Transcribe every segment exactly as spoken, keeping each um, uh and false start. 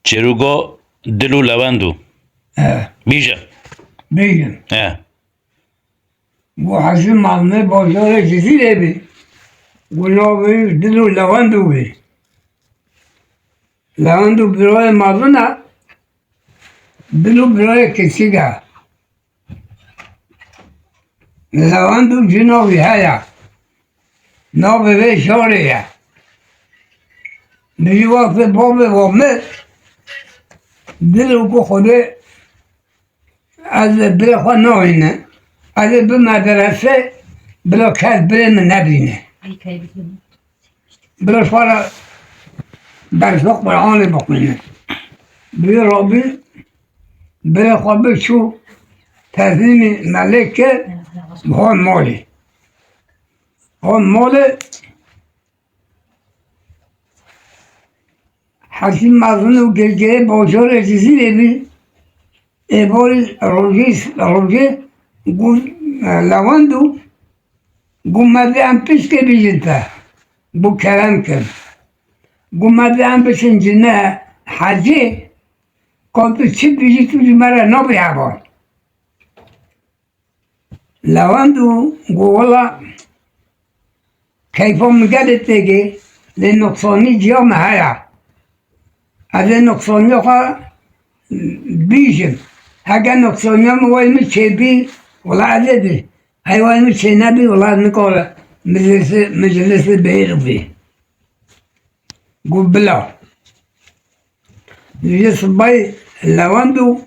Çêrûga dil û lewend û. He. Bîje. Bêjin. He. Û Hecî Mazlûmê bajarê Cizîrê bî. Û navê wî dil û lewend û bî. Lewend û birayê mezin e. Dil û birayê kiçik e. Lewend û cina wî heye. Navê vê şarê ye. Bijî wextê bavê wa mir, dil û ku Xwedê ez ê birê xwe nahêne. Ez ê bi medrese bila kes birê min nebîne. Bila xwe re dersa Qur'anê bixwîne. Bi rabî birê xwe bi çû teslîmî melê kir, hon malê. Hon malê Hecî Mezin û girgirê bajarê Cizîrê bî. Êvarî rojê, rojê got, e, Lewend û got, me vê em piştê bîjin te. Got, kerem kir. Got, me vê em biçin cine hecê, ka tu çi dibêjî tu ji me re nabî heval. Lewend û got, wela keyfa min gelê têgê, lê nuqsanî ciya me heye. Ez ê nuqsaniya xwe bîjim. Heke nuqsaniya min wey min çêbî, wela ez ê bî. Hey wey min çênebî, wela ez nikare meclisê, meclisê bihêr bî. Got, bila. Ji sibay Lewend û,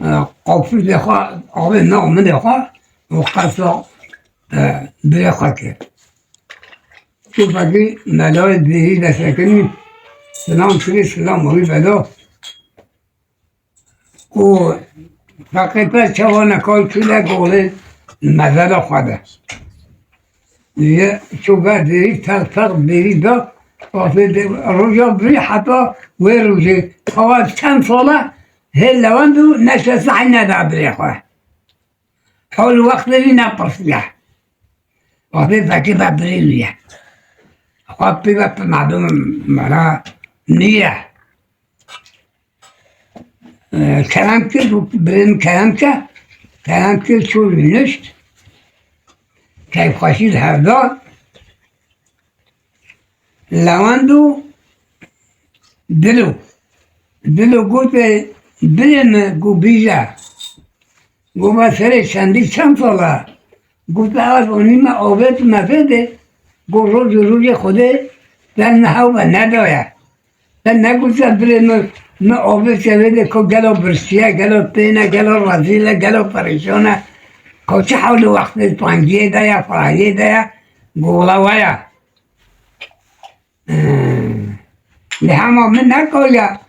e, qafilê xwe, avê nav minê xwe û qesa, e, birê xwe kir. Çû fekî melayê dêrî de sekinî, silam kirî, silam wî veda. Û feqî pir çawa nekay çûne golê mezela xwe de. Ye çû ver dêrî, teq teq dêrî da, wextê de, roja birî heta wê rojê, xewa çend sala hê Lewend û neşe sehî neda birê xwe. Hol wextê wî nepirsiye. Wextê fekî ve birî wî ye. Xwe pê ve tu merdum mera niye. E, kerem kir, got, birê min kerem ke, kerem kir, çû nişt, keyfxweşî li hev da. Lewend û Dilo. Dilo gote, birê min, got, bîje. Got, me serê çendî çend sal e. Got, ez onî me avêt me vê de, got, roj û rojê Xwedê te niha we nedaye. Te negotî birê min, min avêt çevê de ku gelo birçî ye, gelo tên e, gelo rezîl e, gelo perîşan e. Ku çi hewlê wextê tengiyê de ye, firahiyê de ye, gola we ye. Lê hema min nekariya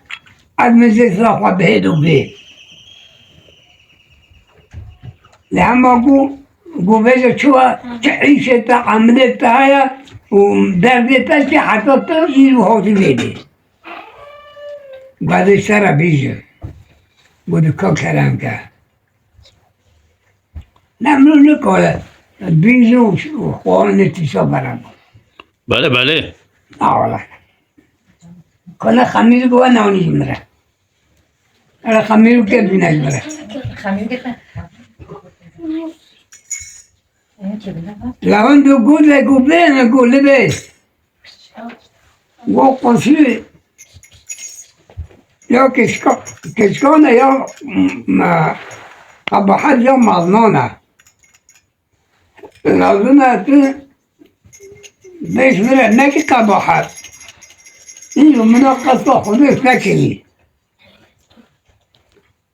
ez meclisa xwe bihêdo bê. Lê hema ku, ku vêca çi wa, çi îşê te, emelê te heye û derdê te çi heta te îro hatî vê dê. Gadê sera bîje. Got, ka kerem ke. Ne, min nikare bîje û xwarinê tîşa bera. Belê, belê. Na wala. Kole xemîr got, ne onî ji min re. Ere xemîr û kê bîne ji min re. Lewend û got, le got bê, ne got li bê. Got qosî ya keçika, keçikan e ya, m-, m-, qebahet ya meznan e. Lazim e tu bêj vire, ne ki qebahet. Îro min a qesta Xwedê fekirî.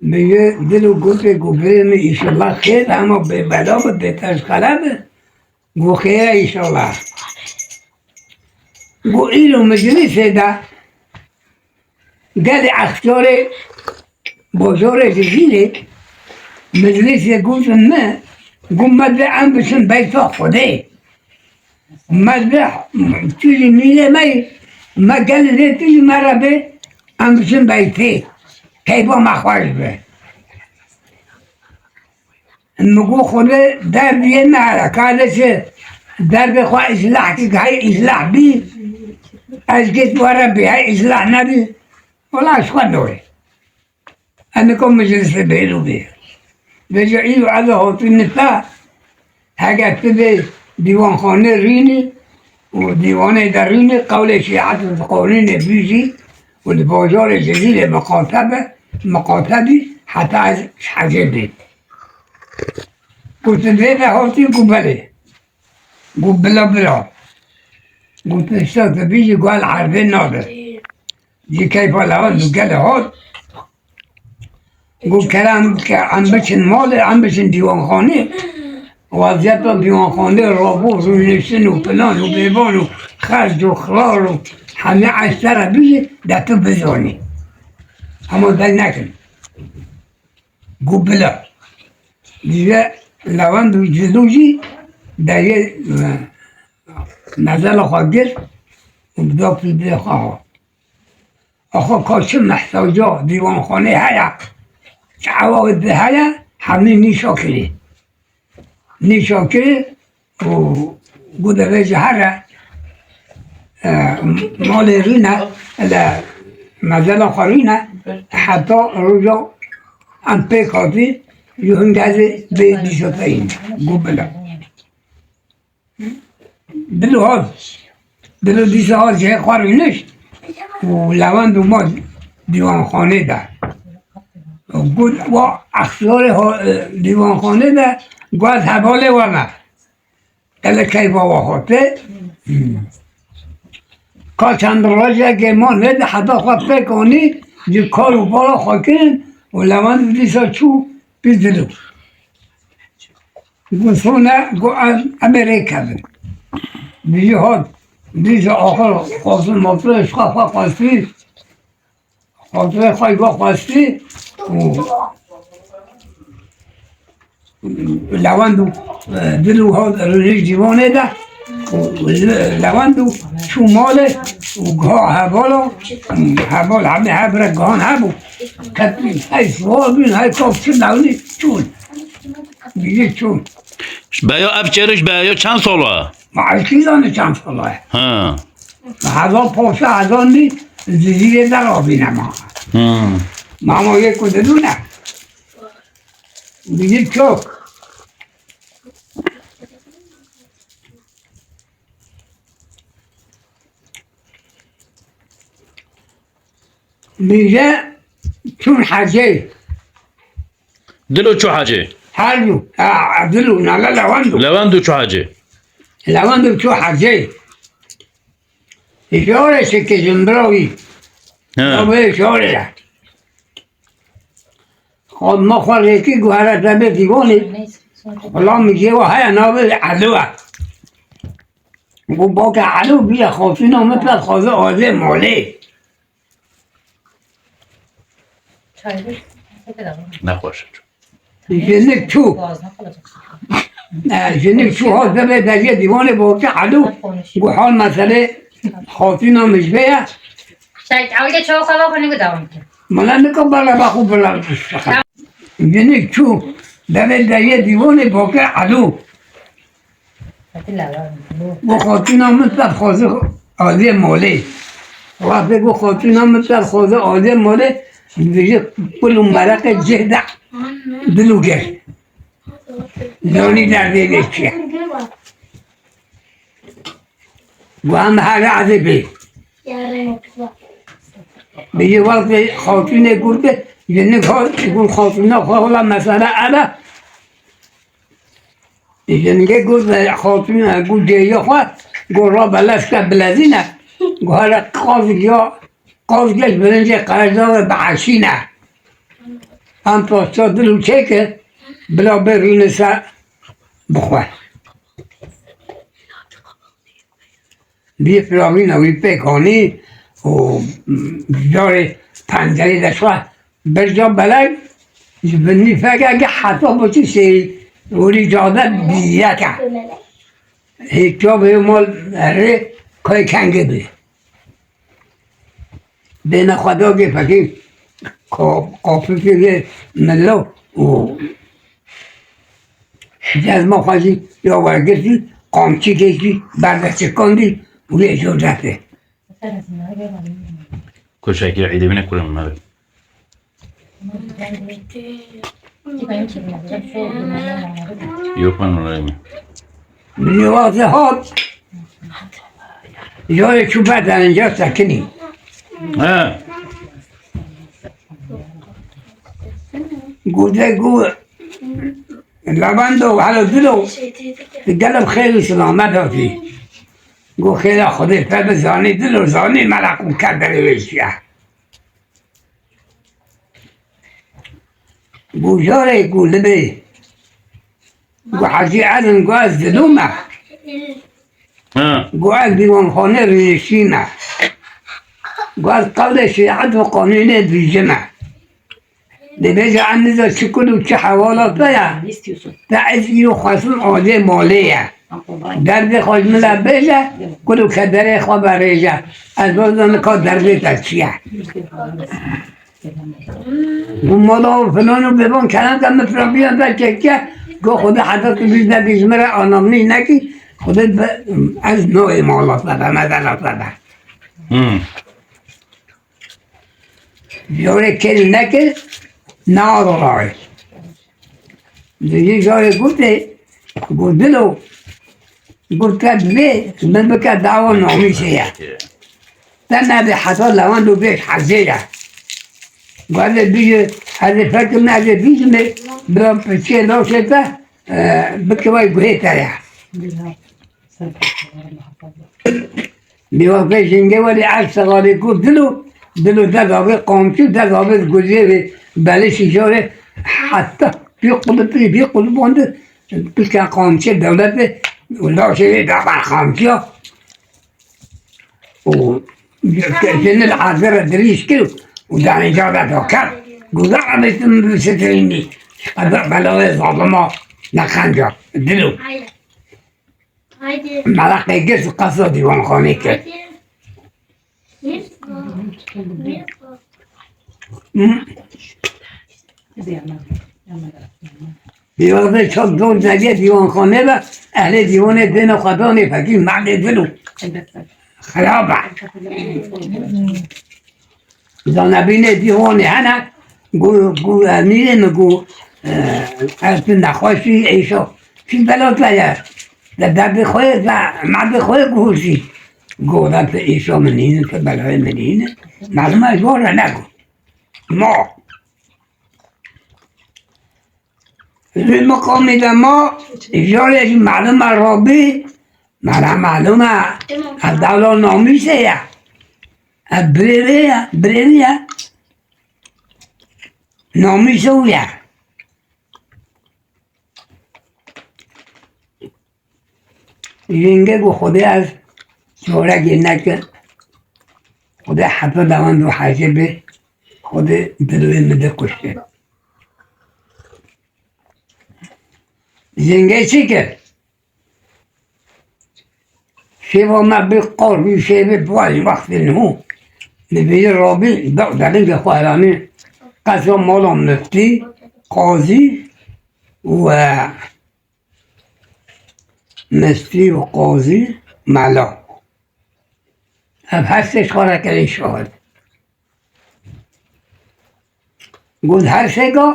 Min ji dil û gotê ku birê min, înşallah xêr, hema bê bela be, bê teşqele be. Got, xêr e înşallah. Got, îro meclîsê de gelê extiyarê bajarê Cizîrê meclîsê gotin me, got, me dê em biçin beyta Xwedê. Me dê tu jî mînê me yî, me gelê dê tu jî me re bê, em biçin beytê. Keyfa me xweş be. Min got, Xwedê derdiyê me here, ka de çi derdê xwe îslah kik, hey îslah bî, ez gêt were bî, hey îslah nebî. Wala ji xwe nayê. Em ê ku meclisê bêrû bê. Vêca îro ez ê hatî nifta, heger tu bê dîwanxanê rûnî û dîwanê de rûnî qewlê şîet û qanûnê bîjî û li bajarê Cizîrê miqate be, miqate bî heta ez ji hecê bêm. Ku tu bê ve hatî ku belê. Got bila bila. Got pişta te bîjî got el erdê nabe. Jî keyfa lewend û gelê hat. Got kerem ke em biçin malê, em biçin dîwanxanê. Weziyeta dîwanxanê, rabû, rûniştin û plan û bêvan û xerc û xirar û hemî eştere bîjî de tu bizanî. Hema deng nekin. Got bila. Dîje lewend û cilû jî deriyê, e, mezela xwe girt û da pîlbirê xwe hat. Axwe ka çi mehtaca dîwanxanê heye, çi ewaqî heye, hemî nîşa kirî. Nîşa kirî û got de vêca here, e, malê rûne, ele mezela xwe rûne, heta roja em pêk hatî, ji hingezê bê dîsa te yîne. Got bila. Bilo hat, bilo dîsa hat jê xwe rûnişt û lewend û ma dîwanxanê de. Got wa exsarê ho-, e, dîwanxanê de, got hevalê we me. Ele keyfa we hate. Hmm. Ka çend rojekê ma nêde heta xwe pêk anî, ji kar û bala xwe kirin û lewend dîsa çû pî dilû. Got sone, got em, em ê rêkevin. Bijî hat, dîsa axir xwestin motorê ji xwe xwe xwestî. Xatirê xwe got xwestî û lewend û, e, dil û hat rûnişt dîwanê de û lewend û çû malê û giha hevala, heval hemî hebire gihan hebû. Ketî hey siwar bîn, hey kap çi lewlî çûn. Bîjî çûn. Ji beya ev çêriş beya çend sala? Ma ez kî zane çend sala ye? Ha. Hezar paşa hezar nî Cizîrê derabîne ma. Hmm. Mama yê ku didûne. Digî çok. Bîje çûn hecê. Dilo çû hecê. Her du. Ha, dilo, nala lewendo. Lewendo çû hecê. Lewendo çû hecê. Îşare şike jin bira wî. He. Ya be îşare ya. Xwe ma xwe rêkî guhere te bê dîwanê. Xulam jê wa heye navê Elo e. Got bake Elo bîye xatûna min pê dixwaze alê malê. Nexweş e. Jinik çû. E, jinik çû hat bebe deriyê dîwanê bake Elo. Got hal meselê xatûna min ji vê ye. Şahit, ewil de çawa xwe xwe nigû dewam ke. Mala nika bala ba xwe bala. Jinik çû bebe deriyê dîwanê bake Elo. Got xatûna min te dixwaze aliyê malê. Wextê got xatûna min te dixwaze aliyê malê, dibêje kul û mereqê cih de dil û ger. Zanî derdê lê çi ye. Got em here ez ê bê. Bêje wextê xatûnê got, jinik hat, got xatûna xwe wela mesele ev e. Jingê got, xatûna got cêyê xwe, got rabe leşke bilezîne. Got hele qaz ya, qaz geç bilincê qerejdarê bieşîne. Em paşta dil û çêke, bila bê rûnê se bixwe. Vî firavîna wî pêk anî û carê pencerê de şwe. Birca belek ji binî fekeke heta biçû sêrî, werî cade bîyeke. Hê çavê mal rê kay kengê bî. Bêne xwe dagê fekê ka-, qapikê vê milo û şikesma xwe jî ya wergirtî, qamçikê jî berde çikandî û lê jor dertê. Koçakî Îdê bine kurê min, navê. Yok, ben olayım. Min wextê hat, yarê çû berdene, ya sekinî. He. Gote ku Lewendo, helo dilo, gelek xêr û selamet hatî. Go xêra Xwedê te bi, zanî dilo, zanî meleq û kederê wê çi ye. Go carê go libê. Go Hecî Ezim, go ez dilo me. Ha. Go ez dîwanxanê rêşî me. Go ez qewlê şerîet û qanûnê dibîjime. Dibêje em niza çi kul û çi hewala te ye. Te ez îro xwestim alê malê ye. Derdê xwe ji min re bêje, kul û kederê xwe berêje. Ez wezan ka derdê te çi ye. Û mala û filan û bêvan kerem de min filan biyan de keke, go Xwedê heta tu bîj nebî ji min re anamnî nekî, Xwedê be, ez nayê mala te be, me dera te be. Hmm. Jorê kêl nekir, nearo raye. Dijî jorê gotê, got dilo, got te bê, min bike dawa namîsê ye. Te nebê heta lewend û bêj hezê ye. Got ez ê bîjim, ez ê fekim, ez ê bîjimê, bi piçê laşê te, e, bike vay guhê te ye. Bî wextê jingê welî ev sexalê ku dilo, dilo dest avê qamçî, dest avê guliyê vê belê şîjarê heta bî qulipî, bî qulipandî, pişka qamçê dewletê û laşê vê da ber qamçiya. Û jinil hazir dirîj kir û danîca da doker. Guza avêtin bi sitirînî. Qeda belawê zalima neqenca. Dilo. Mereqê girs qesa dîwanxanê kir. Pêvaze çap don zeliye dîwanxanê ve, ehlê dîwanê dêne xwe danê fekî mehlê dil û xirab e. Zanebînê dîwanê hene, gu, gu, emîrê min gu, e, ez tu nexweşî, êşo. Çi bela te ye? De derdê xwe ye, de merdê xwe ye guhuşî. Go de tu êşo min nîne, tu belayê min nîne. Merdima ji wan re nego. Ma. Li miqamê de ma, jarê jî melûm e Rabî, mala melûm e, ev dewla namîsê ye. Ev birê wê ye, birê wî ye. Namîsê wî ye. Jingê got, Xwedê ez corekê nekim, Xwedê heta lewend û hecê bê, Xwedê dilê min de kuştê. Jingê çi kir? Şêva me bi qor bî, şêvê bi wayî wextê niho. Dibêje Rabî, da delingê xwe helanî, qesa mala miftî, qazî û, e, Mistrî û qazî, mela. Ev her sê ji xwe re kirî şahid. Got her sê ga,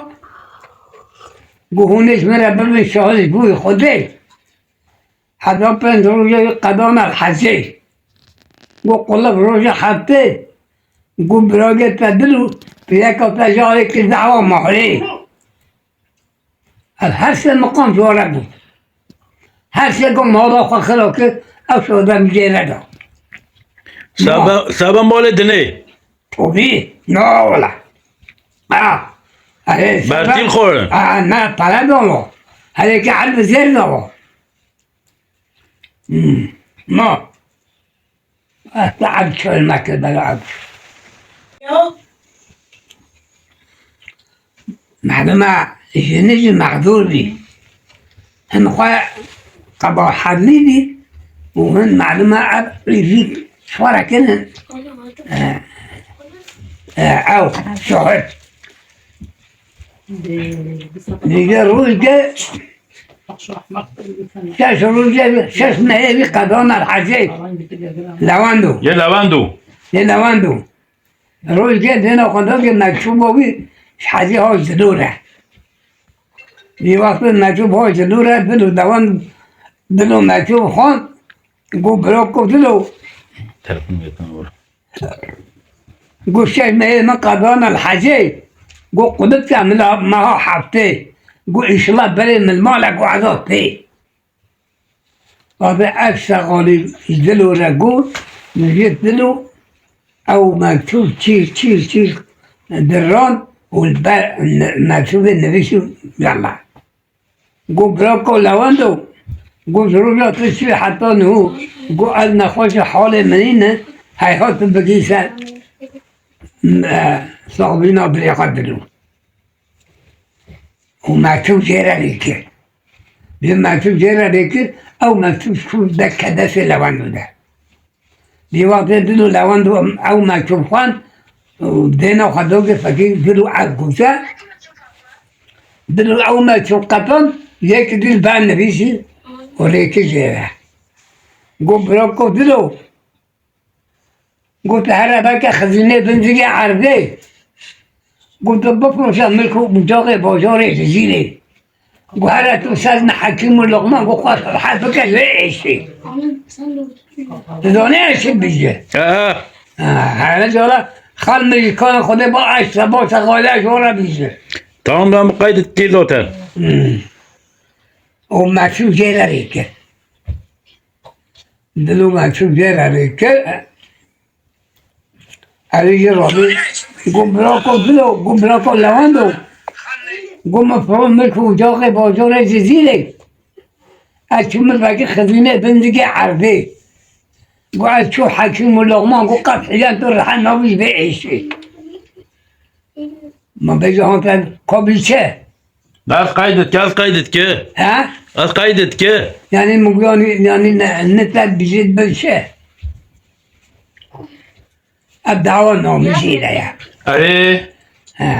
got hûn ê ji min re bibin şahid ji bo Xwedê. Heta pênc rojê wî qedana hecê. Got qulif roja heftê, got biragê te dil û piyeka te jarê kir dawa mahrê. Ev her sê miqam ji we re bû. Her sê ku mala xwe xira kir, ew şoda min jê re da. Sebe, sebe malê dinê. Tovî, na wala. Ha, erê, sebe Bertîl xwe. Ha, me pere da wa. Herê ke erd bi zêr da wa. Hmm, ma. Eh, te eb çol meke bela eb. Yo. Melûm e, jinî jî mexdûr bî. Hin xwe qebahetlî bî û hin melûm e ev rî şwara kirin. Eh, eh, ew şahid. Dîge rojge, şeş rojge, şeş mehê wî qedana hecê. Lewendo. Yê Lewendo. Yê Lewendo. Rojke dêna xwe da ke mektûba wî ji Hecî Haj Dilor e. Vî wextê mektûb Haj Dilor e, Dilo dewan, Dilo mektûb xwend, got, "Birako Dilo." Telefon vêtin, buyur. Got, "Şeş mehê min qedana li Hecê." Got, "Qudit ke min meha heftê." Got, "Înşallah berê min male, got, ez got pê." Abi ev şexalî ji Dilo re got, min jê Dilo ew mektûb çîr, çîr, çîr diran û li ber mektûbê nivîsî, yalla. Got, "Birako Lewendo." Got, "Ji roja tu çûyî heta niho." Got, "Ez nexweşa halê min î ne, heyhat tu bigî ser, e, saxbîna birêxa Dilo." Û mektûb jê re lê kir. Bi mektûb jê re lê kir, ew mektûb çû de ke destê Lewendo de. Vî wextê Dilo Lewendo ew mektûb xwend û dêna xwe da ke fekî Dilo ev gote. Dilo ew mektûb qetan, yek dî li ber nivîsî û lê kir jê re. Got, "Birako Dilo." Got, "Here veke xizînê bin zîgê erdê." Got, "Bifiroşe milk û ucaxê bajarê Cizîrê." Got, "Here tu ser ne Hekîm û Luqman, got, xwe rehet bike ji vê êşê." Tu zanî ez çi dibêjim? Aha. Ha, here cala xal min ji kanê Xwedê ba eşte ba şexale ji wan re bêjim. Tamam, ben bu kaydı değil zaten. Hmm. Û mektûb jê re lê kir. Dilo mektûb jê re lê kir. Erê jê rabî. Got, "Birako Dilo, got, birako Lewendo." Got, "Min firoş milk û ucaxê bajarê Cizîrê. Ez çûm min vekir xizînê bin zîgê erdê." Got, "Ez çû Hekîm û Luqman, got, qet hîlan tu rehet nabî ji vê êşê." Ma bêje han te kabî çi? Ez qeyd dike, ez qeyd dike. He? Ez qeyd dike. Yani min got, yani, yani ne, ne te bijî bin çi? Ev dawa namî jî de ye. Erê. He.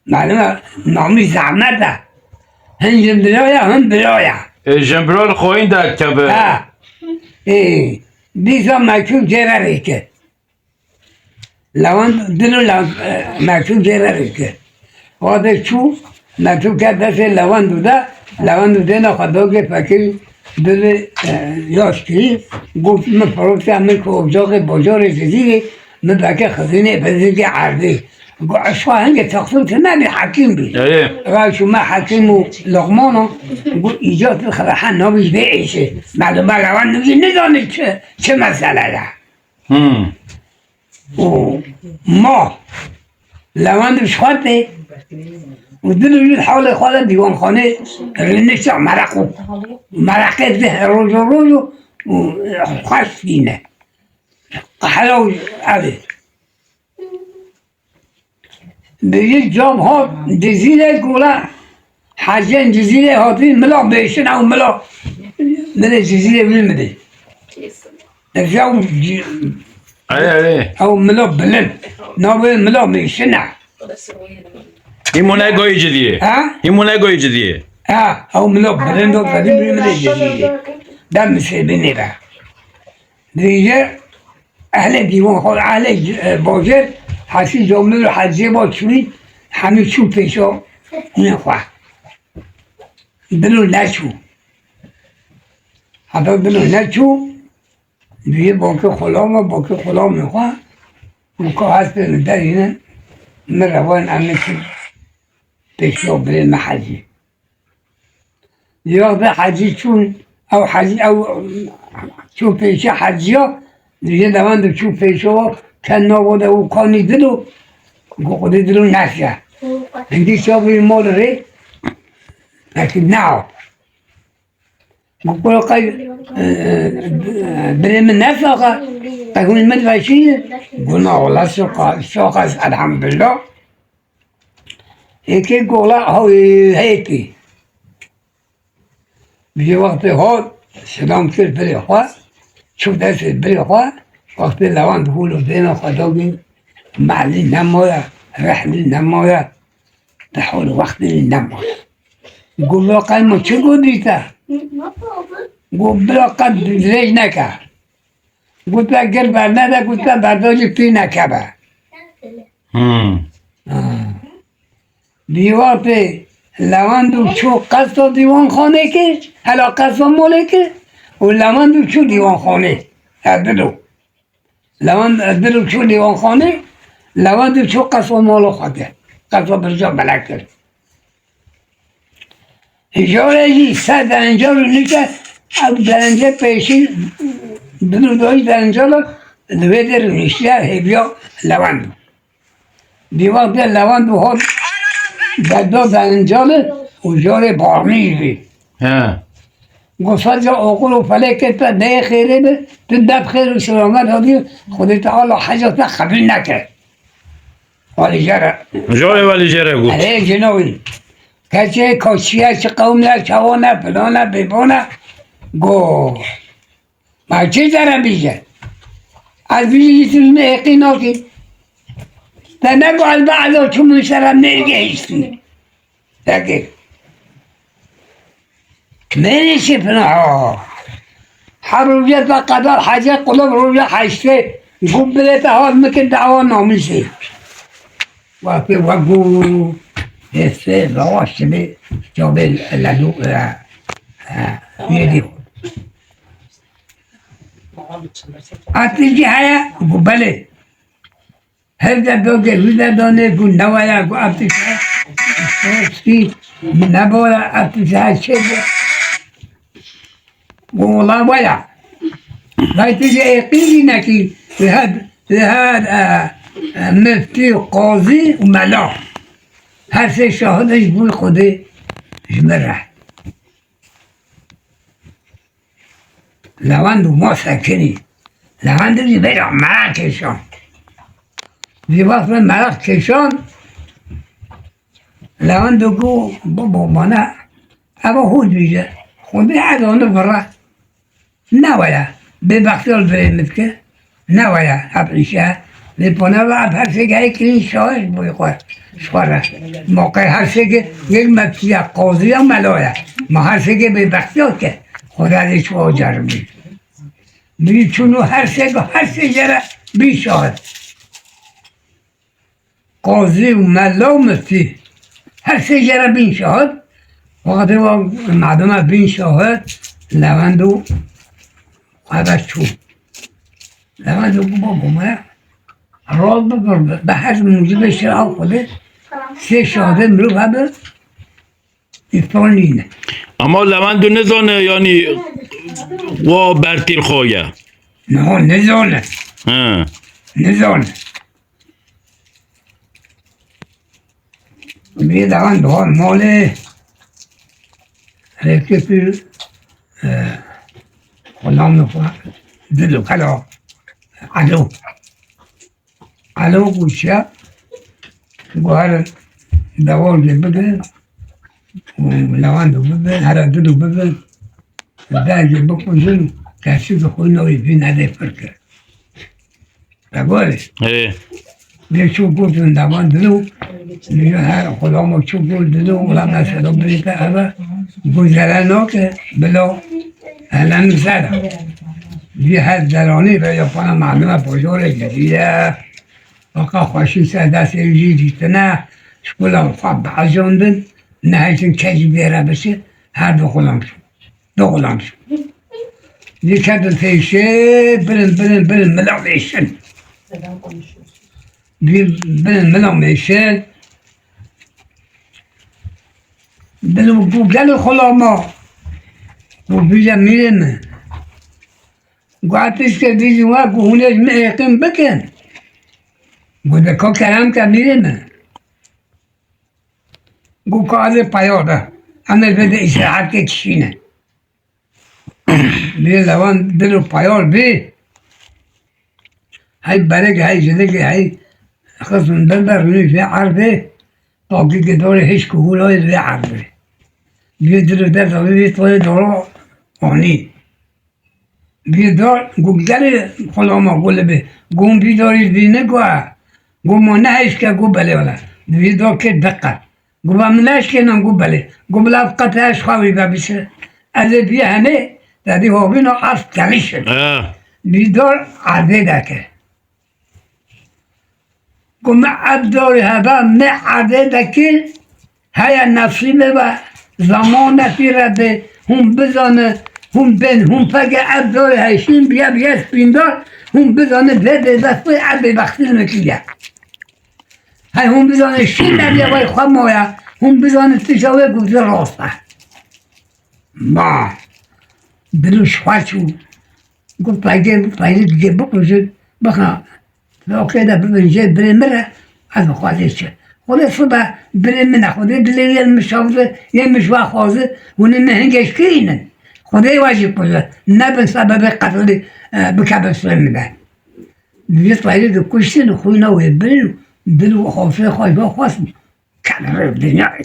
Malum e, namî zehmet e. Hin jin bira ye, hin bira ye. E, jin bira li xweyîn de keve. He. E, dîsa mektûb jê re lê kir. Lewend Dilo le-, e, mektûb jê re lê kir. Wextê çû, mektûb ket destê Lewendo de, Lewendo dêna xwe da ke fekirî Dilê, e, yaş kirî, got, "Min firoşte milk û ocaxê bajarê Cizîrê, min veke xizînê bin zîgê erdê." Got, "Eşqa hingê texsîm tune bî, Hekîm bî." Erê. Ra çûme Hekîm û Luqmana, got, "Îca tu rehet nabî ji vê êşê." Malum e Lewendo jî nizanî çi, çi mesele ye. Hmm. Û ma Lewend ji xwe tê û Dilo jî halê xwe de dîwanxanê rênişta meraq û meraqê dide her roja roj û, û xweş dîne. Qehra û ev ê. Bi yek cam hat Cizîrê gola Hecên Cizîrê hatî mila bêşin ew mila milê Cizîrê wî midê. Ev ya ew ci-, Erê, erê. Ew mila bilind. Navê mila bêşin e. Hîmo ne goyê Cizîrê. Ha? Hîmo ne goyê Cizîrê. Ha, ew mila bilind o, qedîm wî milê Cizîrê. Dem misêbinê be. Dibêje, ehlê dîwan xwe, ehlê, e, bajêr, hesî camir û hecê ba çûyî, hemî çû pêşa min xwe. Dilo neçû. Heta Dilo neçû, dibêje bakê xulama, bakê xulamê xwe, û ka hestê li derî ne, min re wan em neçin pêşa birê me hecî. Di wextê hecî çûn, ew hecî, ew çû pêşe heciya, dibêje Lewendo çû pêşe wa, ket nava de û kanî Dilo, got, Xwedê Dilo nesiya. Hindî çavê wî ma li rê, pekî nea. Got, Kuro qey, e, e, birê min nesaxa, qey hûn min veşî? Got, na wela saxa, saxa, elhamdulillah. Êkê gola hawî hêkî. Bi wextê hat, selam kir birê xwe, çû destê birê xwe, wextê Lewend hûl û dêna xwe dagî, mehlî nemaye, rehlî nemaye, di hol wextê nemaye. Got, "Bira qey min çi got dîte?" Got, "Bira qet dirêj neke." Got, "Te gir bernede," got, "te berdajî pî nekeve." Dîwar pê Lewend û çû qesra dîwanxanê kir, hela qesra malê kir û Lewend û çû dîwanxanê. Ev dilo. Lewend, ev dilo çû dîwanxanê, Lewend û çû qesra mala xwe kir. Qesra birca belek kir. Îcarê jî ser derenca rûnişte, ev derence pêşî, dilo dayî derenca li, li wê de rûniştiye hêviya Lewend. Dîwar de Lewend û hat berda derencalê û carê barmî jî. He. Got, "Serca oqul û felekê te neyê xêrê be, tu def xêr û selamet hadî, Xwedê Teala heca te qebîl neke." Walî jere. Carê welî jere got. Erê cino wî. Keçê koçiye çi qewm ne, çawa ne, filane, bêbane. Got. Ma çi zere bîje? Ez bîjî tu min êqî nakî. Te nego ez be elo çû min sere nêgehiştî. Peki. Mêrî çi fina ha? Her roje te qedar hece qulub roje heştê. Gû bilê te hat mikin dawa namîsê. Wextê we gû hêsê lawa şibê çavê lelû, e, e, yêdî. Ev tiştî heye? Got belê. Her de doge wî de danê, got newe ya, got ev tişt heye. Tiştî nebore, ev tişt heye çê be. Got wela we ya. Vay tu jê êqî jî nekî, wê her, wê her, e, e, miftî, qazî û mela. Her sê şahid ji bo Xwedê ji min re. Lewend û ma sekinî. Lewend jî bêra meraq kêşan. Vî wextê meraq kêşan, Lewend û got, "Babo, bana eva hûr bîje. Xwedê edane vira." Ne waya. Bêbextiya li virê min dike. Ne waya. Ev îşe. Lê pana ve ev her sê gehê kirîn şahid bû xwe. Ji xwe re. Ma qey her sê ge-, yek meftiya, qazî ya, mela ye. Ma her sê ge bêbextiya ke. Xweda lê çi acar bî. Bî çûn û her sê ge, her sê jere bî şahid. Qazî û mela û miftî. Her sê jere bîn şahid. Wextê wa merdime bîn şahid, Lewend û eve çû. Lewend û baba me raz bibir bi, bi her mûcibê şer'a Xwedê sê şahidê mirov hebe. Îspan nîne. Ama Lewend û nizane, yanî, wa bertîl xwe ye. No, nizane. He. Nizane. Bê Lewend dihan malê. Rêkê pîr, e, xulamê xwe dilo kela. Elo. Elo got çiya? Got here dewar jê bigrin û Lewend û bibin, here dilo bibin. Û der jê bikujin û kesî di xwe navê vî nedê pir kir. Te gorê? Ê. Lê çû gotin Lewend dilo. Lê her xulama çû got dilo, wela mesela birê te eve guzere nake, bila hele min ser e. Vî her deranî ve ya pana merdime pajorê gidiye. Faqa xweşî ser destê jî dîtine, ji kula xwe biejandin, nehêştin kes jî bêre bişi, her du xulam çû. Du xulam çû. Vî ketin pêşê, birin, birin, birin, mila mêşin. Vî birin mila mêşin. Dilo got gelê xulama. Got bîje mîrê min. Got tiştê dî jî we ku hûn ê ji min êqîn bikin. Got de ka kerem ke mîrê min. Got ka ez ê peya be. Em ê vê de îstirahetkê kişîne. Lê Lewend dilo peyar bî. Hey berek, hey jilik, hey xizm ber ber rûnî vê erdê. Pakî dorê hişk û hûrayê vê erdê. Vê dilo derda vê, vê toyê doro anî. Vî dar got gelê xulama got li bê. Got vî darî dî ne got e. Got ma nehişke got belê wele. Vî dar kê diqe. Got ba min neşkênan got belê. Got bila qet ez xwe wî ve bişire. Ez ê bî henê te dî hovîna ast gelîşin. He. Vî dar erdê deke. Got me ev darî heva me erdê dekir. Heye nesîbê ve, zamane pîre dê, hûn bizane, hûn bên, hûn pege ev dorê heyşîn biye, biye spîndar, hûn bizane vê bêbextê ev bêbextî li me kiriye. Hey hûn bizane şîn ev ye vay xwe maya, hûn bizane tişta wê gotî rast e. Ma, dil û şixwe çû, got, "Peydê, peydê didê bikujin, bixa, lokê de bibin jê birê min re, ez bi xwedê çi." Xwedê sibe birê min e, xwedê dilê yên min şewzi, yên min ji we xwazi, hûn ê min hingê şikirînin. Xwedê we jî kuje, nebin sebebê qetilî, e, bikeve sirê min de. Dibê peydê dikuştin, xwîna wê birin, dil û xofê xwe ji we xwestin. Kevin rê dinya.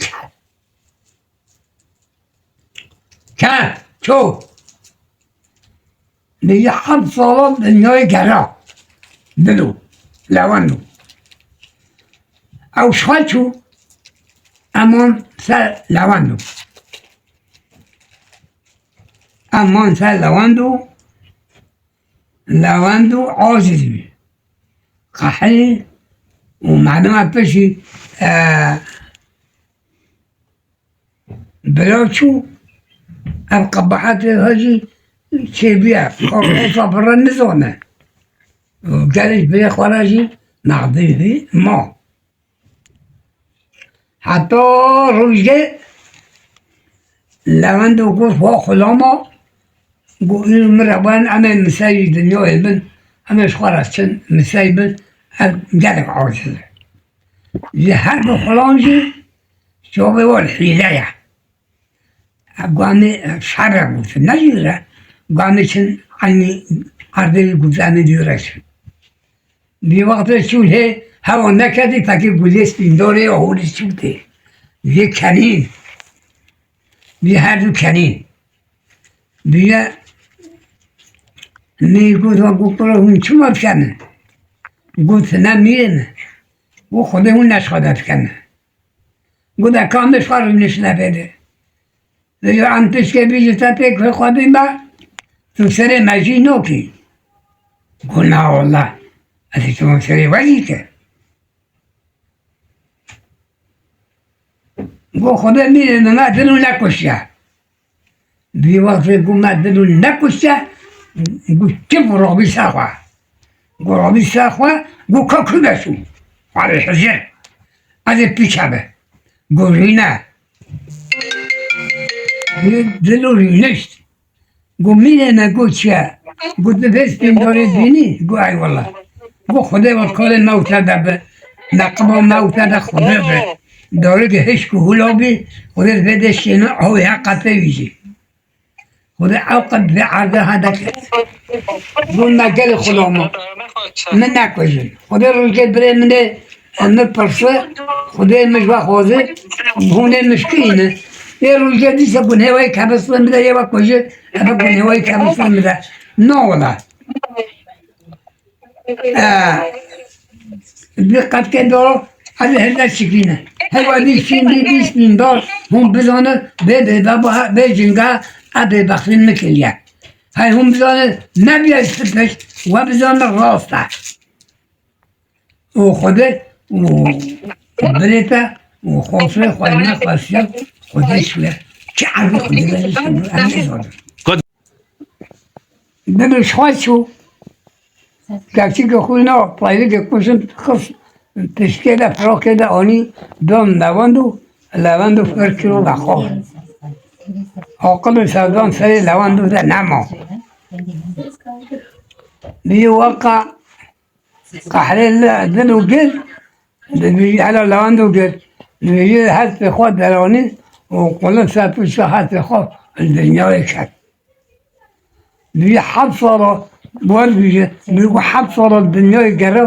Ke, ço. Dê heft sala dinyayê gera. Dilo. Lewendo. Ew şixwe çû. Eman ser lewendo. Eman ser lewendo. Lewendo aciz bî. Qehirî û merdima pişî, e, Bila çû, ev qebahetê xwe jî çêbûye, xwe xwe pire nizane. Gelek birê xwe re jî mexdûrî ma. Heta rojê Lewendo got, "Xwe xulama, got, îro min re ben, em ê miseyî dinyayê bin, em ê ji xwe re çin, miseyî bin, ev gelek aciz e." Ji her du xulam jî çavê wan hîle ye. Guamê şer re gotin, ne jû re. Guamê çin eynî erdê wî gotin, em ê dû re çin. Vî wextê çû lê hewa neketî, fekê gulê spîndorê ya holî çû tê. Vê kenîn. Vî her du kenîn. Vîye mi got, "Wa got, kuro hûn çima dikene?" Got, "Ne mîrê me." Got, "Xwedê hûn ne ji xwe de dikene." Got, "De ka me ji xwe re nişne bêde." Vêca em tişkê bî ji te pêk xwe bî me, tu serê me jî nokî. Got, "Na wallah, ez ê çima serê we jî ke." Got, "Xwedê mîrê min me dil û nekuştiye." Vî wextê got, "Me dil û nekuştiye." Got, "Çi û rabî ser xwe." Got, "Rabî ser xwe." Got, "Ka ku de çû?" "Xwarê hizir." "Ez ê pîçe be." Got, "Rûne." Dil û rûnişt. Got, "Mîrê me." Got, "Çi ye?" Got, "Tu vê spîndorê dibînî?" Got, "Ey wela." Got, "Xwedê we karê me û te de be. Neqiba me û te de Xwedê be. Darê de hişk û hula bî, Xwedê vê de şêne, ew ê heqetê wî jî." Xwedê ew qet vê erdê hede kir. Got, "Me gelê xulama, min nekujin." Xwedê rojê birê min ê, em min pirse, Xwedê min ji we xwaze, hûn ê min şikirîne. Ê rojê dîsa gunhê we yê keve sirê min de, yê we kuje, eve gunhê we yê keve sirê min de. Na wela. E, Diqet ke do, ez ê hêle şikirîne. Hewa dî şîn dî, dî spîndar, hûn bizane, bê bêbeba, bê jinga, e bêbextî min kiriye. Hey hûn bizane, nebiye ji pişt, we bizane rast e. Û Xwedê û birê te û xofê xwe nexwestiye, Xwedê şûye. Çi erdî Xwedê berê şûye, em nêzanin. Dil û şixwe çû. Keçikê xwe na paylikê kuşin xist pişkê de, firokê de anî, dan lewend û lewend û fir kiro vexwar. Aqil û sevdan serê lewend û de nema. Bî weka qehrê li dil û gir, dibî hela lewend û gir, dibî hespê xwe deranî û qulin ser pişta hespê xwe li dinyayê ket. Dibî heft sala, wer bîje, dibî ku heft sala dinyayê gere,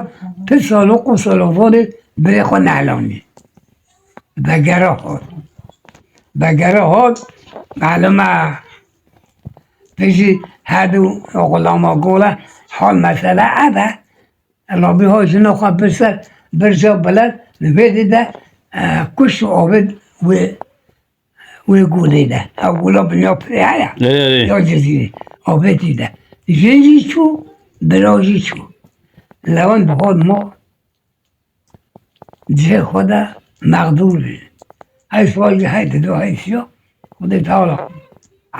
tu salo ku salo vanê birê xwe nehelanî. Vegere hat. Vegere hat, malum e, piştî her du xulama gole, hal mesele ev e. Rabî ha jina xwe bir ser, bir ca bilez, li vê dê de, e, kuşt û avêt wê, wê gulê de. Ew gula binya pirê heye. Erê, erê. Ya cizîrê. Avêtî de. Jin jî çû, bira jî çû. Lewend hat ma cihê xwe de mexdûr bî. Hey sor jî hey dido hey siyo. Xwedê Teala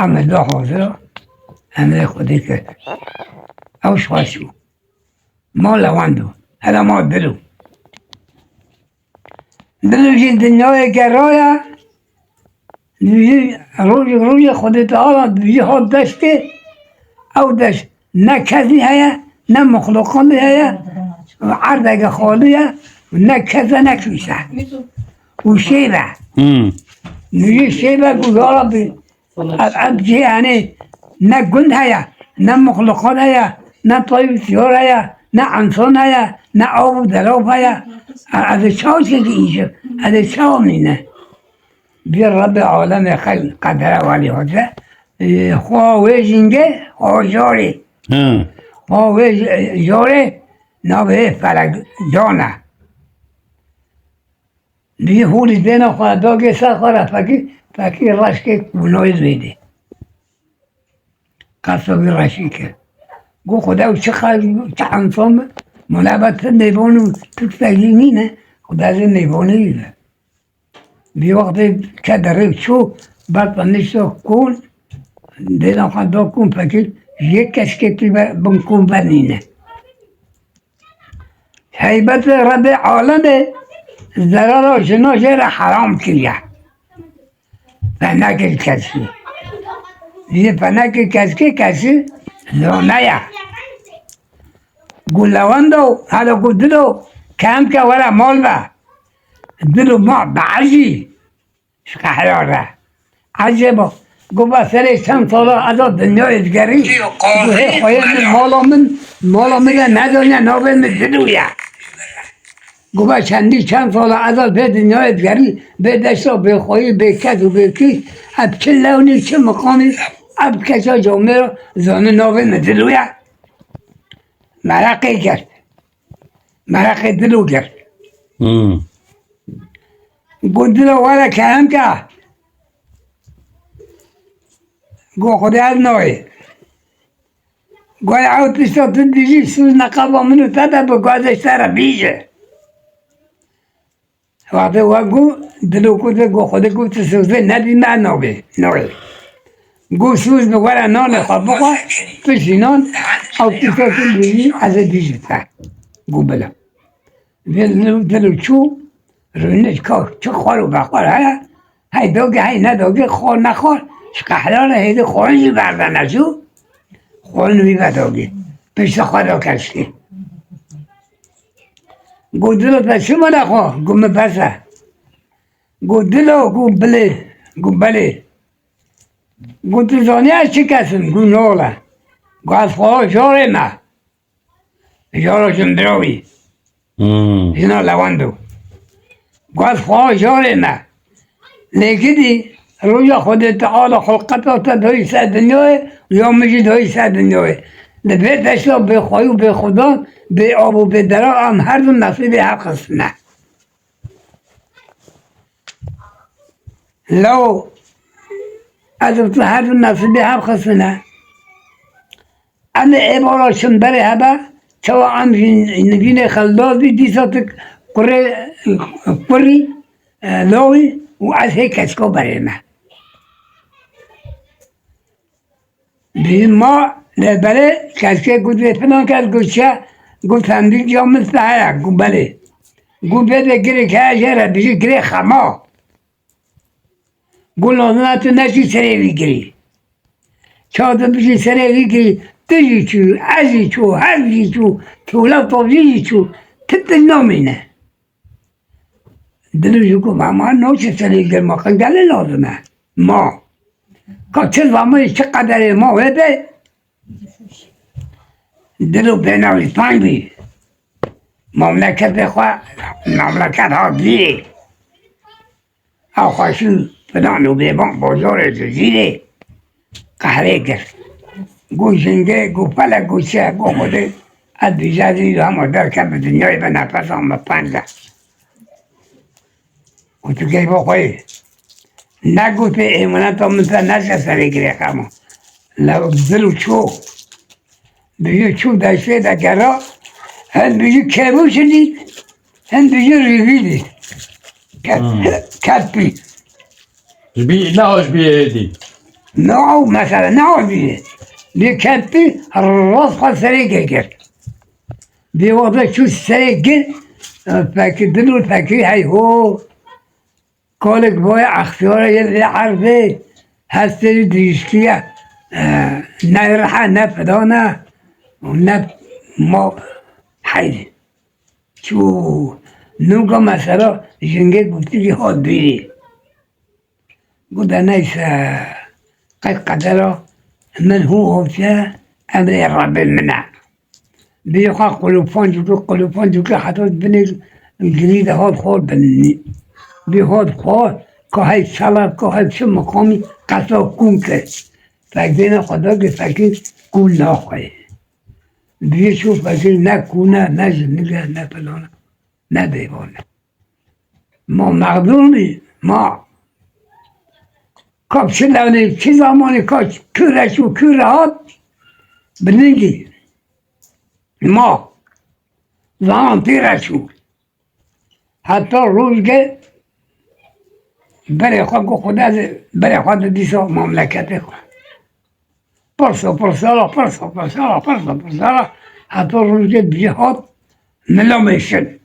emir da hazira. Emrê Xwedê kir. Ew şaş bû. Ma lewend bû. Hela ma dil û. Dil û jî dinyayê geraya. Dibêjî rojek rojê Xwedê Teala dibêjî hat deştê, ew deşt ne kesî heye, ne mixluqatî heye, erdeke xalî ye, ne kes e, ne tişt e. Û şêv e. Hmm. Dibêjî şêv e, ku ya Rabbî, ev, ev cihê henê ne gund heye, ne mixluqat heye, ne tayî siyar heye, ne insan heye, ne av û derav heye. E, ez ê çawa çêkî îşev? Ez ê çawa mîne? Vî Rebbê alemê xelq qedere welî hate. Ê, xwa wê jîngê, xwa jarê. Hı. Xwa wê j-, jarê navê felek can e. Vî hûrî dêna xwe dagê ser xwe re fekî, fekî reşkê kûnoyê zêdê. Qesto vî reşî kir. Got, Xuda ew çi xel, çi ensan bi? Mala be ti mêvan û ti tiştekî nîne. Xuda zê mêvanê wî be. Vî wextê ke derê çû, berta nişta kûn, dêna xwe da kûn fekî, yek keşkê tî be bin kûn ve nîne. Heybetê Rebbê alemê zerara jina jê re heram kiriye. Fenekê keşkê. Yê fenekê keşkê keşî zane ye. Gu lewendo, helo gu dilo, kemke were mal be. Dilo ma be ecî. Ji qehra re. Ecêba, got, ba serê çend sala ez a dinyayê digerî, got, hê xweyê min, mala min, mala min re nedaniye, navê min Dilo ye. Got, ba çendî çend sala ez a vê dinyayê digerî, bê deşta, bê xweyî, bê kes û bê kî, ev çi lewnî, çi miqamî, ev keça camêra zane navê min Dilo ye. Meraqê girt. Meraqê Dilo girt. Hmm. Got, Dilo were kehemke. Got, Xwedê ez nayê. Got, ew tişta tu dibêjî, sûz neqeba min û te de bi gazê te re bîje. Wextê we got, Dilo got, got, Xwedê got, tu sûzê nedî me nabê, nayê. Got, sûz bi were nanê xwe bixwe, piştî nan, ew tişta tu dibêjî, ez ê bîjim te. Got, bila. Vê Dilo, Dilo çû, rûnişt ka çi xwar û vexwar heye, hey dogê, hey nedogê, xwar nexwar, ji qehra re hêdî xwarin jî berdane çû, xwarin wî vedogê. Pişta xwe da keşkê. Got, Dilo, te çi mala xwe? Got, min bes e. Got, Dilo, got, bilê, got, belê. Got, tu zanî ez çi kes im? Got, nole. Got, ez xweha jarê me. Jara jindirawî. Hmm. Jina lewendo. Got, ez xweha jarê me. Lê gidî, roja Xwedê Teala xilqeta te dayî ser dinyayê, ya min jî dayî ser dinyayê. Li vê deşta bê xweyî û bê xudan, bê av û bê dera em her du nesîbê hev xistine. Lew ez û tu her du nesîbê hev xistine. Em ê êvara çin berê hebe, çawa em jî nivînê xelda bî, dîsa tu kurê, kurî, e, lawî û ez hê keçka berê me. Bî ma lê belê, keşkê got vê filan kes got çi, got sendîqya min te heye, got belê. Got vê de girêk heye jê re, bijî girê xema. Got lazim e tu neçî serê vî girî. Ça tu bijî serê vî girî, tu jî çû, ez jî çû, her jî çû, tûla tavjî jî çû, tu tu namîne. Dilû jî got, ma, ma, no çi serê girma, qe gelê lazim e. Ma. Ka çi zamanî çi qederê ma wê be, Dilû bênawî tang bî. Mamleketê xwe, mamleket hat vîrê. Ew xweşî filan û bêban bajarê Cizîrê qehrê girt. Got jingê, got felek, got çi, got Xwedê, ez dîjazî hema derkem bi dinyayê bi nefesa min pence. Û tu geyba xwe yê. Negotê êmaneta min te neşe serê girê xema. Lew Dilû çû. Bijî çû deştê de gera. Hin bijî kêbû çi dît. Hin bijî rîvî dît. Ket, Hmm. ket pî. Ji bî, neha ji bî êdî. Neha mesela, neha ji bî. Lê keptî rast xwe serê gir. Bê wexta çû serê gir, e, fekir dil û fekir hey ho. Kalek boya extiyara yê vê erdê hestê wî dirîştiye, e, ne rihe, ne filan e û ne ma heyr. Çû nûka mesela jingê gotî hat bîrî. Got de neyse, qey qedera min hû hatiye, emrê Rebbê min e. Bî xwe qulûfan cûkê, qulûfan cûkê heta binê gilî de hat xwar binî. Bî hat xwar, ka hey çalak, ka hey çi miqamî qesa kûn kir. Fekdêne xwe da ki fekir kûn naxwe. Bî çû fekir ne kûn e, ne jinik e, ne filan e, ne bêvan e. Ma mexdûr bî, ma. Ka çi lewlê, çi zamanê ka kû re çû, kû re hat, biningî. Ma. Zaman pê re çû. Heta rojge berê xwe got, Xuda berê xwe di dîsa mamleketê xwe. Pirso, pirso, pirso, pirso, pirso, pirso, heta rojê bî hat Mila Mêşin.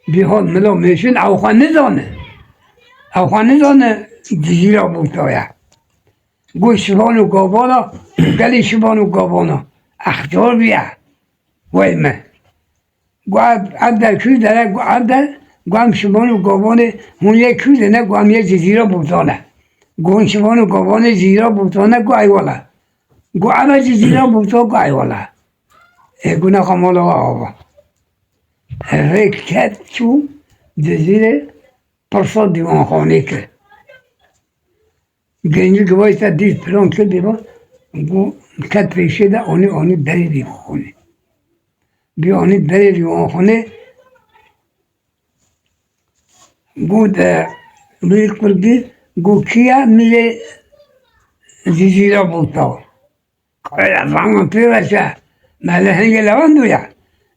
Bî hat Mila Mêşin, ew xwe nizane. Ew xwe nizane Cizîra Bûtoya. Got şivan û gavana, gelî şivan û gavana. Extor bîye. Wey me. Got ev, ev der kû dere, got ev der, got em şivan û gavanê hûn yê kû dene, got em yê Cizîra Bûtan e. Got hûn şivan û gavanê Cizîra Bûtan e, got eywala. Got ev e Cizîra Bûtan, got eywala. Ê got nexa mala we ava. Rêk ket çû Cizîrê pirsa dîwanxanê kir. Gencî givayî te dît, filan kir, dî va, got, ket pêşê de, anî, anî berê dîwanxanê. Bî anî berê dîwanxanê, got, e, wî kurdî, got, kî ye? Mîrê Cizîra Bûta. Qey ez zanim pê ve çi? Me li hingê lewend bûye.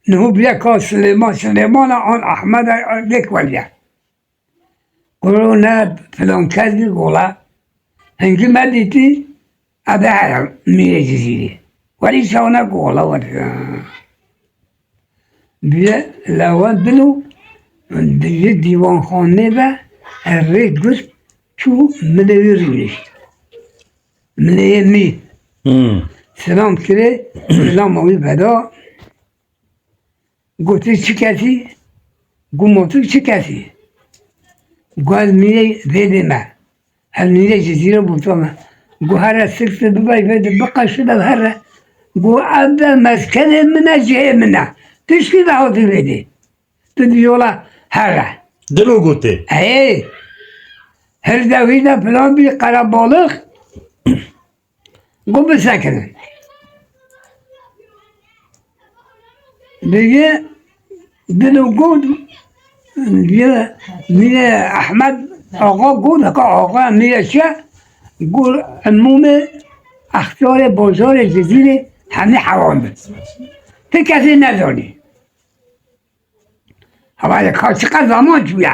Niho bûye ka Silêman, Silêmana an Ehmeda lêk weriye. Kuro ne filan kes bî gola. Hingî me dîtî, ebe heye Mîrê Cizîrê. Werî çawa ne gola werî. Bîye lewend dilo, di ji dîwanxanê ve rê girt çû milê wî rûnişt. Milê yê mî. Hmm. Selam kirê, selama wî veda. Gotê çi kesî? Got ma tu çi kesî? Got ez mîrê vêdê me. Ez mîrê Cizîrê Bûta me. Got here sik sik bibey vêdê biqeşi de here. Got ev de meskenê min e, cihê min e. Tişkî de hatî vêdê. Tu dî yola here. Dilo gotê. Ey. Her de wî de filan bî qerebalix. Got bisekinin. Digi dilo got, digi Mîrê Ehmed Axa got, ka axa Mîrê çi? Got, emûmê extiyarê bajarê Cizîrê hemî hewan bin. Ti kesê nezanî. Hava ye ka çiqas zaman çûye.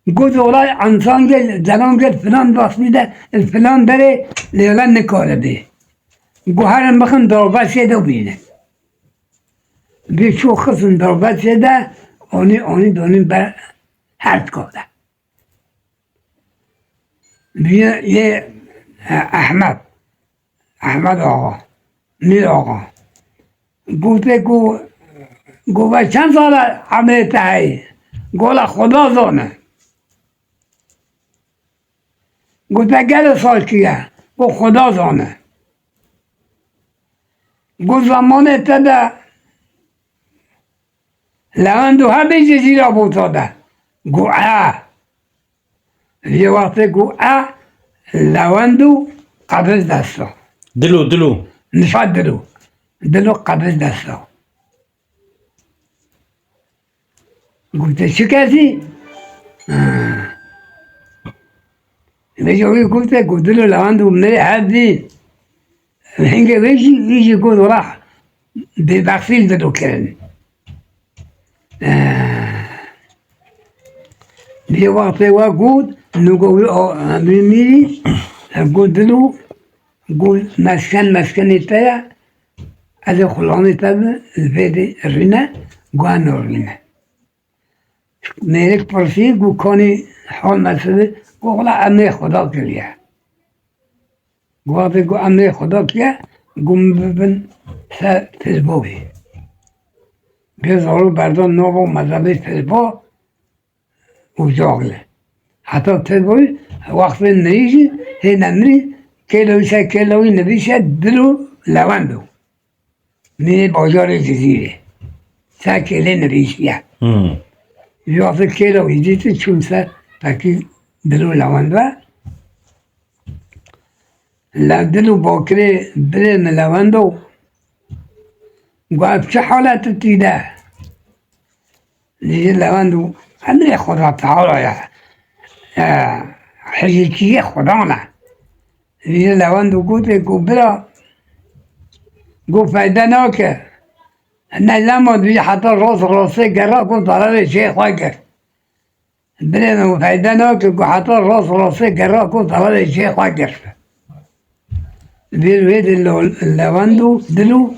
Got olay ansangê, delangê filan basmî de, filan derê lêla nikaribî. Got herin bixin darbesê de bîne. Bî çû xistin darbesê de, onî, onî donî ber her tika de. Bî yê, e, Ehmed. Ehmed Axa, Mîr Axa. Gote ku, got ve çend sal e emrê te heye? Got la Xuda zane. Gote gelek sal çûye? Got Xuda zane. Got zemanê te de Lewend û hebê Cezîra Bûta de. Got e. Vê wextê got e, lewend û qebiz desta. Dilo, dilo. Nişa dilo. Dilo qebiz desta. Gote çi kesî? Ha. Vêca wî gote ku dilo lewend û mirê hev dî. Hingê wê jî, wî jî got wela bêbextî li dilo kirin. Eh, Yê wextê we got, nû go wî o-, emrî mîrî, got dilo, got mesken meskenê te ye, ez ê xulamê te bi, li vê de rîne, got em norîne. Mêrik pirsî, got kanî hal mesele, got wela emrê Xweda kiriye. Got wextê got emrê Xweda kiriye, got min bibin ser Fêsbûkê. Bê zarok berdan nava mezebê Fêsbûk, Ocaxlê. Heta tevî wextê mirî jî hê nemrî kêlawî ser kêlawî nivîse dil û lewend o. Mînê bajarê Cizîrê. Ser kêlê nivîsiye. Hmm. Ji wextê kêlawî dîtî çûm ser pekî dil û lewend ve. Lewdil û bakirê birê min Lewendo, got ev çi halet tî de? Dîje Lewendo, emrê Xweda Teala ye. E, hijîkiyê Xweda ne. Dîje Lewendo gotê ku bira, got feyde nake. Ne lema dîje heta rost rostê gera, got zararê cihê xwe girt. Birê min feyde nake ku heta rost rostê gera ku zararê cihê xwe girt. Vê wê de lo-, lewend û dil û,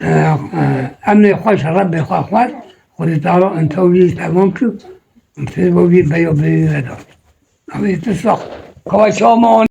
e, e, emrê xwe ji Rebbê xwe xwest, Xwedê Teala ento wî temam kir, fêr bo wî beyo bi wî ve da. Ew ê tu sax. Kawa çawa ma